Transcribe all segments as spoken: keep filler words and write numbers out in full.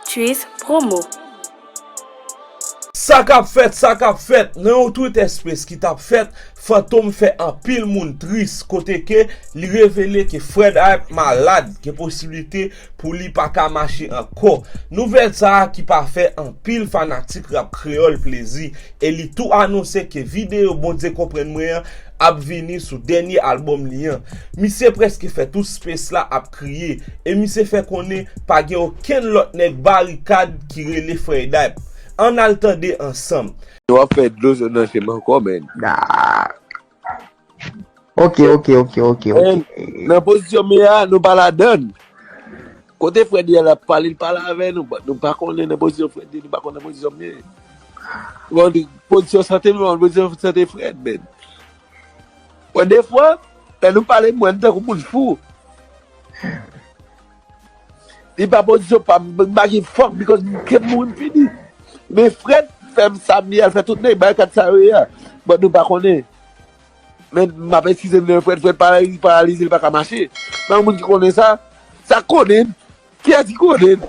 Trees Promo. Sa k ap fèt, sa k ap fèt, nan yon Twitter Space ki t ap fèt, Fantom fè anpil moun tris kote ke li revele ke Fred Hype malad, gen posiblite pou li pa ka mache ankò. Nouvèl sa a ki pa fè anpil fanatik rap kreyòl plezi e li tou anonse ke videyo Bondye konprann mwen an ap vini sou dènye albòm li an. Misye prèske fè tout Space la ap kriye e misye fè konnen pa gen okenn lòt nèg barikad ki rele Fred Hype. Ann al tande ansanm. W ap fè dlo sot nan je m ankò, man. Ah. Ok, ok, ok, ok, ok. Nan pozisyon m ye a, nou pa ladann. Kote Fred ye a, l ap pale, l pale avè nou, but nou pa konnen nan pozisyon Fred ye, nou pa konnen nan pozisyon m ye. Bon, pozisyon sante m, nan pozisyon sante Fred, man. Bon, defwa, lè nou pale, m wè n tankou moun fou. Li pa pozisyon pa m, m pa give fuck because m ke mouri m fini. Men Fred fè m sa m ye a, l fè tout nèg bay kat sa yo ye a. But nou pa konnen. Men m ap eskize m nan Fred, Fred paralize, paralize, li pa ka mache. Men yon moun ki konnen sa, sa konnen. Kiyès ki konnen?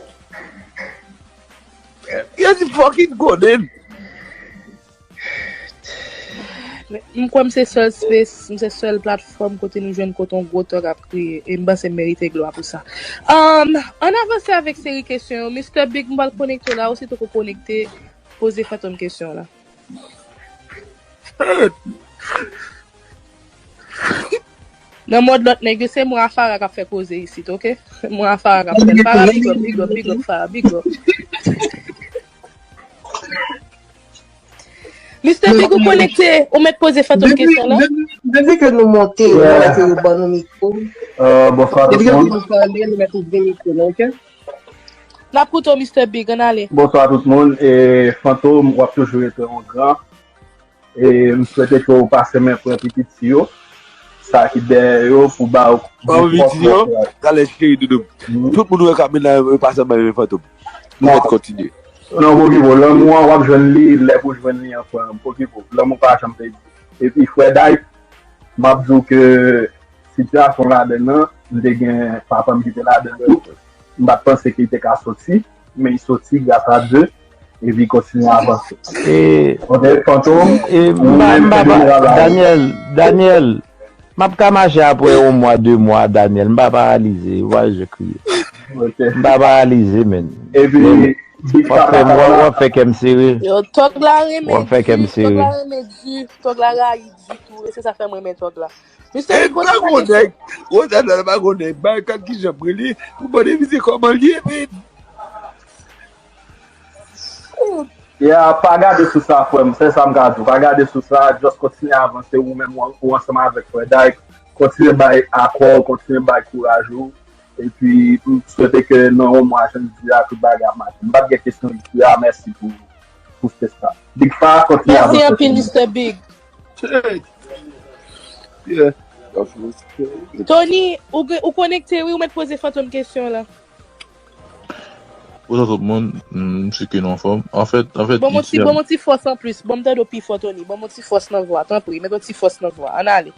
Kiyès ki fucking konnen? M kwè m se sèl space, m se sèl platfòm kote nou jwenn kote yon gwo tòg ap kriye e m panse m merite glwa pou sa. Um, ann avanse avèk seri kesyon yo. Mister Big, m pral konekte w la, osito ke w konekte, poze Fantom kesyon w la. Nan mòd lòt nèg yo, se mwen a Farah k ap fè koze isit, ok? Mwen a Farah k ap fè l. Farah, big up, big up, big up, Farah, big up. Mister Big, ou konekte, ou mèt poze Fantom kesyon lan. Depi ke nou monte, nou wè ke yo ban nou mikwo. Bonswa tout Depi ke moun. Nou pale, nou mèt ouvri mikwo nou, ok? N ap koute w, Mister Big, ann ale. Bonswa tout moun. E Fantom, w ap toujou rete yon gran. E m swete ke w pase men pran pi piti yo. Sa ki dèyè yo pou ba yo. Ban m piti yo, talè cheri doudou. Tout moun wè k ap mennen yo pase anba men Fantom. Nou mèt kontinye. Non, pokipo, lanmou an w ap jwenn li lè pou jwenn li an frè m. Pokipo, lanmou pa janm pèdi. Epi frè Dayk, m ap di w ke sitiyasyon ladann nan, m te gen papa m ki te ladann nan. M pa t panse ke li te ka soti, men li soti gras a Dye, epi li kontinye avanse. E, Ok, Fantom, e, ou m pa, menm m pa, se pa, jeneral la. Daniel, Daniel, m ap ka mache apre yon mwa, de mwa, Daniel. M pa paralize, w pa je kriye. Ok. M pa paralize, men. Epi, Men, Big w ap fè, Papa w ap, w la, ap fè kè m sere. Yo, tòg la renmen W ap fè kè m di, tòg sere. La renmen di, tòg la rayi di tou, e se sa fè m renmen tòg la. Mister E Big, pa poze gon kesyon. Nèg, Rosanna pa gon nèg, bay kat ki jan preli, ou mande misye kòman l ye, men. Ya, pa gade sou sa, frè m. Se sa m ka di w. Pa gade sou sa. Just kontinye avanse ou menm, ou, ou ansanm avèk frè Dayk. Kontinye bay akò w, kontinye bay kouraj ou. Epi, m swete ke nan yon mwa, jan m di a, tout bagay ap mache. M pa t gen kesyon di a, mèsi pou, pou space la. Big Fa, kontinye Mèsi avanse. Anpil, Mister Big. Shit. Yeah. Tony, ou, gen- ou konekte, wi, ou mèt poze Fantom kesyon la. Bonswa tout moun, m, m si ke nou anfòm. Anfèt, anfèt, Ban m yon ti, isi a, ban m yon ti fòs anplis. Ban m tande w pi fò, Tony. Ban m yon ti fòs nan vwa, tanpri. Met yon ti fòs nan vwa. Ann ale.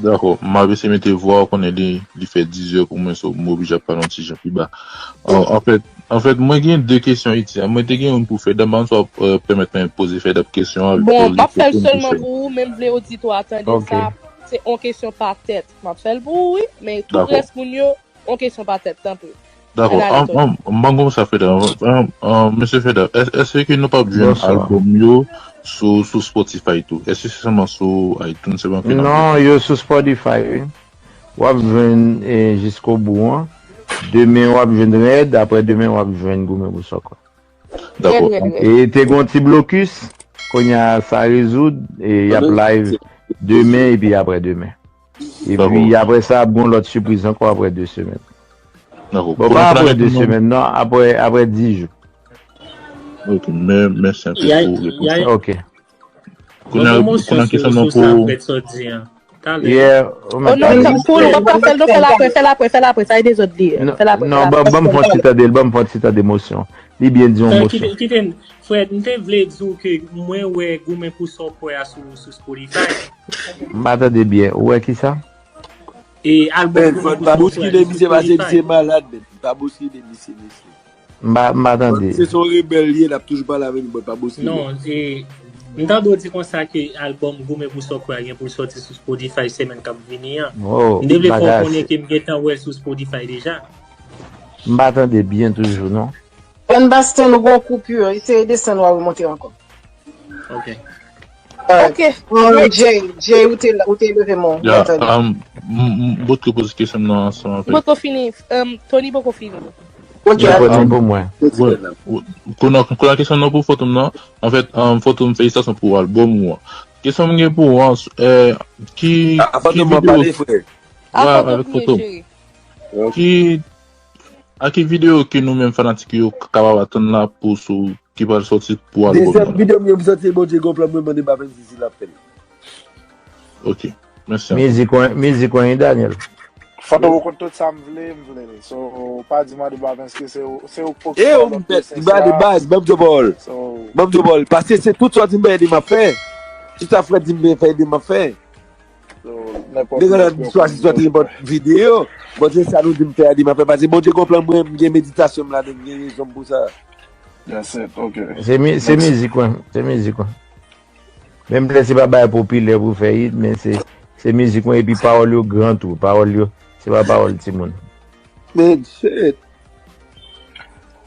Dakò, m ap eseye mete vwa, ou konnen li, li fè diz è pou mwen, so m oblije ap pale yon ti jan pi ba. An, anfèt, anfèt, mwen gen de kesyon isi a. Mwen te gen youn pou Fedap, m pa konn si w ap, euh, pèmèt mwen poze Fedap kesyon an, Bon, pou m ap fè l li sèlman pou ou, men m vle oditè a tande Ok. sa. Se yon kesyon pa tèt. M ap fè l pou ou, wi, men tout Dakò. Rès moun yo, yon kesyon pa tèt, tanpri. Dakò. Ann ale, An, Tony. an, m pa konn sa Fedap. An, an, mesye Fedap, èske nou p ap jwenn Bonswa. Albòm yo sou, sou Spotify tou? Èske se sèlman sou iTunes sèlman ke n ap jwenn? Non, yo sou Spotify, wi. W ap jwenn eh, Jiskobou an. Demen w ap jwenn Rèd, apre demen w ap jwenn Goumen pou Sòkò. Dakò. Rèd, rèd, rèd. E te gon ti blokis, kounye a sa rezoud, e y ap live demen epi apre demen. Epi Dakò. Apre sa, ap gon lòt sipriz ankò apre de semèn. Dakò. Bon, pa apre de semèn, non, apre, apre dis jou. Ok, men, mèsi anpil pou repons la. Ok. Kounye a, Ban m yon kounye a sou, kesyon sou nan sa pou Fred sot di an. Talè. Yeah, Oh non, pou, pou, pa fè l, non, fè l apre, fè l apre, fè l apre, sa e dezòd li ye. Fè l apre, non, ban m fè yon ti tande, ban m fè yon ti tande emosyon. Li byen di yon emosyon. Kite m, Fred, m te vle di w ke mwen wè Goumen pou Sòkò a sou, sou Spotify. M pa tande byen. Ou wè ki sa? E albòm Goumen pou Sòkò a sou Spotify. Pa bouskile misye, pase misye malad, men. Pa bouskile misye, mesye. M pa, m pa tande. Se son rebèl li ye, l ap toujou pale avè nou, but pa bostre. Non, e, m tande w di konsa ke albòm Goumen pou sa w kwè a gen pou l sòti sou Spotify semèn k ap vini an. Oh, M te vle fè w bagay konnen ase. Ke m gentan wè l sou Spotify deja. M pa tande byen toujou, non. John Basten, ou gon koupure, eseye desann w a remonte ankò. Ok. Ok. Um, Jay, Jay, ou te, ou te leve men w. Ya, um, m- m- m potko poze kesyon m nan ansanm avèk. Poko fini. Um, Tony poko fini. Ok, Yo atann. Pwoblèm pou mwen. Konnen konnen kesyon nan pou Fantom nan. Anfèt, um, Fantom, felisitasyon pou albòm ou an. Kesyon m gen pou ou an, eh, ki, A- Avan ki de mwen videyo, pale, frè. Avan avèk Tony, Fantom. Cheri. Ki, a ki videyo ke nou menm fanatik yo kapab atann la pou sou ki pral sòti pou albòm Dezyèm nan? Videyo m gen pou sòti, Bondye gon plan, mwen mande Bavens si l ap fè l. Ok. Mèsi. Mizik ou, mizik ou, Daniel. Fantom, ou konn tout sa m vle, m vle li. So, pa di mande Bavens ke se ou, se ou k poko E fè ou lòt m pèt, kesyon m ba de sa. baz, ban m di w pawòl. So, Ban m di w pawòl. Paske se tout sa w di m bay ede m ap fè. Tout sa frè di m fè ede m ap fè. so, nenpòt Nèg la ki di swa si sòti nenpòt videyo. Bondye sa nou di m fè ede m ap fè. Paske Bondye gon plan mwen, m gen meditasyon m ladan, m gen rezon m pou sa. That's it, ok. Se mi- se mizik, wi. Se mizik, wi. Menm lè se pa bagay popilè pou fè it, men se se mizik, wi, epi pawòl yo gran tou. Pawòl yo, se pa pawòl timoun. Man, shit.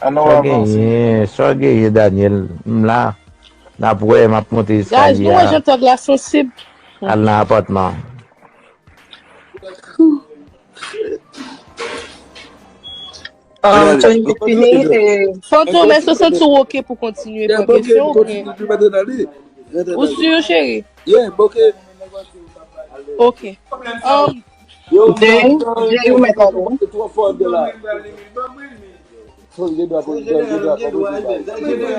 An nou Sa avanse. Genyen, sa genyen, Daniel. M la, n ap wè, m ap monte Guys, nou wè eskalye a, jan tòg la sansib. Al nan apatman. Um, Tony, ou fini, e, Fantom, èske w santi w oke pou kontinye pran kesyon oubyen ou si, cheri? Yeah, m oke. Ok. Um, Jay, Jay, ou mèt ale. Se twò fò de la. Fò l gen dwa, fò l gen dwa, fò l gen dwa.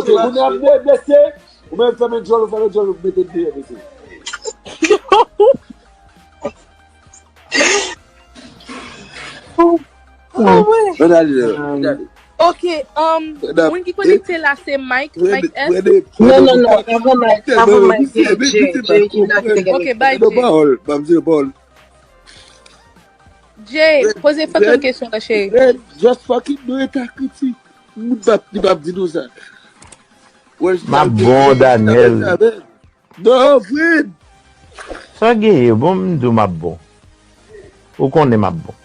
Ok, kounye a, mesye, ou menm fèmen djòl, ou fèmen djòl, ou mete deyò, mesye. Oh, ouais. Ann ale, ann ale. Ok, um, Madam, moun ki konekte la se Mike, Mike S. Non, non, non, avan Mike, avan Mike, Jay, Jay, Jay ki la ki te gen Ok, bye, Non, Jay. Pawòl, ban m di pawòl. Jay, poze Fantom kesyon la, cheri. Just fucking do it, a kritik. Li p ap, li p ap di nou sa. M ap bon, Daniel. Non, Fred. Sa genyen, bon, m di w m ap bon. Ou konnen m ap bon.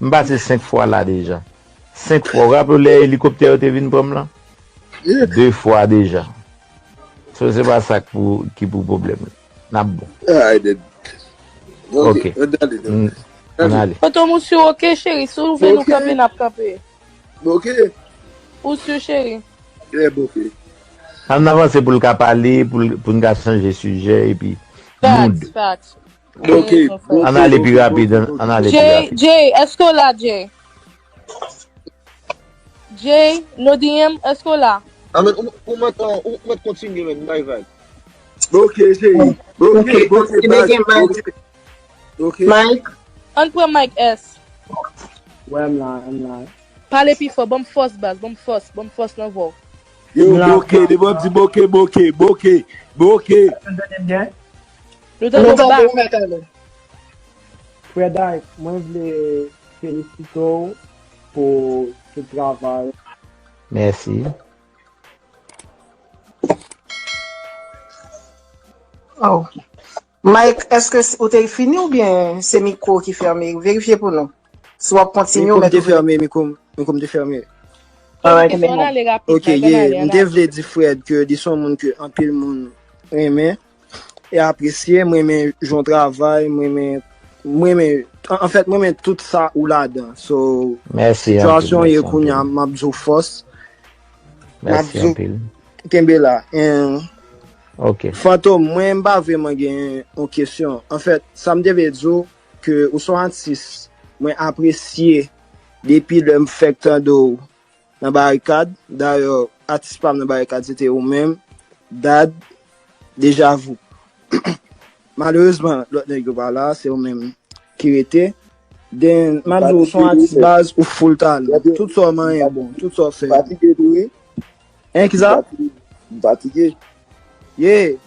M pase senk fwa la deja. Senk fwa. Ou raple w lè elikoptè yo te vin pran m lan? De fwa deja. So, se pa sa k pou, ki pou pwoblèm la. N ap bon. Alright then. Ok. Ok, ann ale, Mm, ann ale. Fantom, ou si w oke, cheri? Si w vle nou kanpe, n ap kanpe. Ok. Ou si, cheri? Yeah, m oke. Ann avanse pou l ka pale, pou l- pou n ka chanje sijè, epi mood. Facts, facts. Ok. Ann ale pi rapid, ann ann ale pi Jay, rapid. Jay, èske w la, Jay? Jay, no D M, èske w la? Amen. Ou, ou mèt, ou mèt kontinye, men, bay vag. Ok, cheri. Ok, ok, baz. Ok. Mike. Ann pran Mike S. Ouais, m la, m la. Pale pi fò, ban m fòs, baz, ban m fòs, ban m fòs nan vwa w. Yo, boke, devan di boke, boke, boke, boke. Nou tande w baz. Frè Dyke, mwen vle felisite w pou tout travay. Mèsi. Oh. Mike, èske ou te fini oubyen se mikwo ki fèmen? Verifye pou nou. Si w ap kontinye, ou Mikwo m mèt te ouvri. Fèmen, mikwo m, mikwo m te fèmen. Alright, Ann ale rapid, Ok, Mike, ann yeah, ale, m ann te ale. Vle di Fred ke li se yon moun ke anpil moun renmen e apresye. M renmen jan w travay, m renmen, m renmen, an, anfèt, m renmen tout sa ou ladan. So, Mèsi anpil, sitiyasyon ye mèsi kounye a, anpil. M ap di w fòs. M ap Mèsi di w anpil. Kenbe la. And Ok. Fantom, mwen m pa vrèman gen yon kesyon. Anfèt, sa m te vle di w, ke ou se yon atis mwen apresye depi lè m fèk tande w nan Barikad. Dayè, atis pa m nan Barikad, se te ou menm, Dad, Deja Vu. Malerezman, lòt nèg yo pa la, se ou menm ki rete. Then, m ap di w, ou se yon atis baz, ou full talan. Tout sa w manyen bon, tout sa w fè. Fatige tou, wi. Hein, kisa? M fatige. Yeah.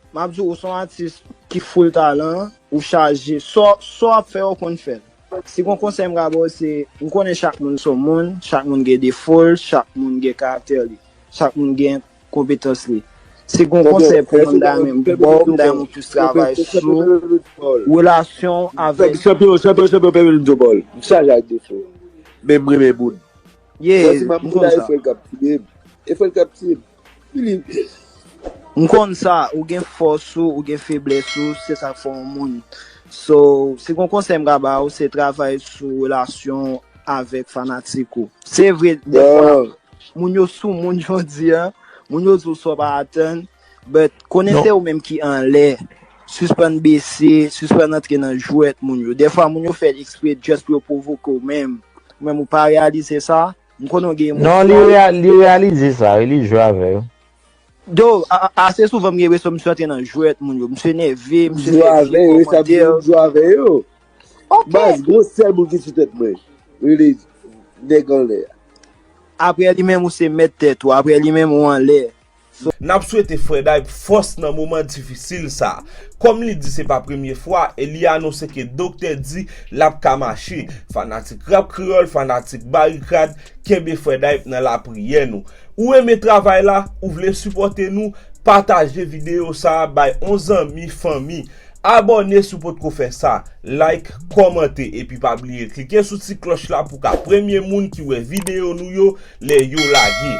M ap di w, ou se yon atis ki full talan, ou chaje. Sa w, sa w ap fè, ou konn fè l. Si gon konsèy m ka ba w, se, m konnen chak moun se yon moun, chak moun gen defo l, chak moun gen karaktè li, chak moun gen konpetans li. Si gon konsèy pou mwen, m ta renmen m ba w, m ta renmen w plis travay sou relasyon avèk. Chanpyon, chanpyon, chanpyon, pèmèt m di w pawòl. M chaje ak defo. Men m renmen moun. Yeah, m konn sa. E frè l k ap tiye m. E frè l k ap tiye m. M konn sa, ou gen fòs ou, ou gen feblès ou, se sa k fè w moun. So, si gon konsèy m ka ba ou, se travay sou relasyon avèk fanatik ou. Se vre, defwa, moun yo sou moun jodi a, moun yo di w sa w pa atann, but konnen se ou menm ki anlè. Sispann bese, sispann antre nan jwèt moun yo. Defwa, moun yo fè l eksprè just pou yo pwovoke w, men ou menm ou pa reyalize sa. M konnen w gen emosyon. Non, li, reya- li reyalize sa, wi, li jwe avè yo. Do, a- a- ase souvan m gen enpresyon misye antre nan jwèt moun yo. Misye nève, misye fè vye kòmantè. Jwe avè yo. Ok. Baz, gon sèl moun ki sou tèt mwen. Rele nèg anlè a. Apre li menm ou se mèt tèt ou. Apre li menm ou anlè. N ap swete frè Dayp fòs nan moman difisil sa. Kòm li di se pa premye fwa e li anonse ke doktè di l ap ka mache. Fanatik Rap Kreyòl, fanatik Barikad, kenbe frè Dayp nan lapriyè nou. Ou renmen travay la, ou vle sipòte nou, pataje videyo sa a bay on zanmi, fanmi. Abòne si w potko fè sa, like, kòmante epi pa bliye klike sou ti klòch la pou w ka premye moun ki wè videyo nou yo lè yo lage.